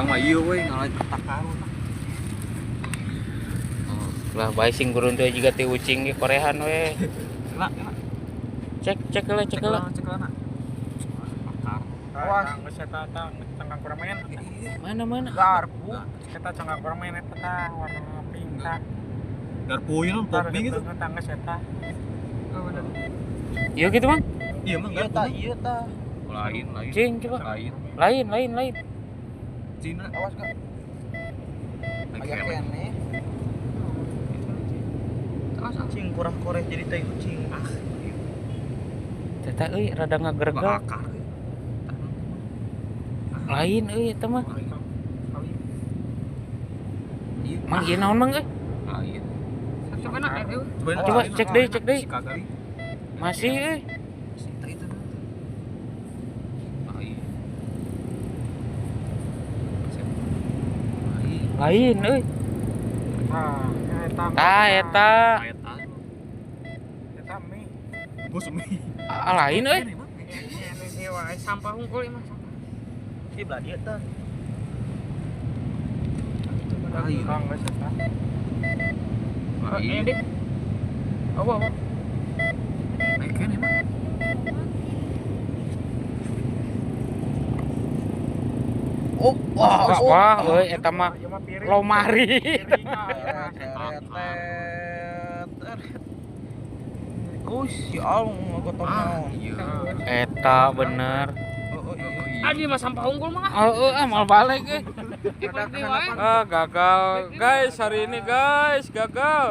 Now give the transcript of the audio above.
Urang mah ieu we ngalah takar. Lah bae sing gurun teh jiga ti ucing ge korehan we. Lah, cek cek heula, cek heula. Cek heula. Awas, geus eta tah cangkang permen. Mana mana? Garpu, eta cangkang permen eta tah warna pink tah. Garpu ieu pop mie gitu. Tah geus eta. Iya gitu, Bang? Iya, Mang. Iya tah, iya tah. Lain, lain. Cing coba. Lain. Lain, lain, lain. Cina. Awas, Kak. Aya kene. Cing kurang koreh jadi tai ucing. Ah. Teta euy rada ngagergel. Lain euy eta mah. Mang ieu naon Mang euy? Lain. Coba cek deui, cek deui. Masih euy. Lain euy. Tah, eta. Tah eta. Eta mie. Bos mie. Ah, lain euy. Ini wae sampah hungkul ieu mah sampah. Ih, belah dieu tah. Lain. Tah geus eta. Lain. Apa apa? Naik emang. Oh, wah, wah, euy eta mah lomari. Kus, ya Allah, gotong naon. Eta bener. Ah, dia mah sampah unggul mah. Oh, ah mal balik euy. Ah, gagal. Guys, hari ini guys, gagal.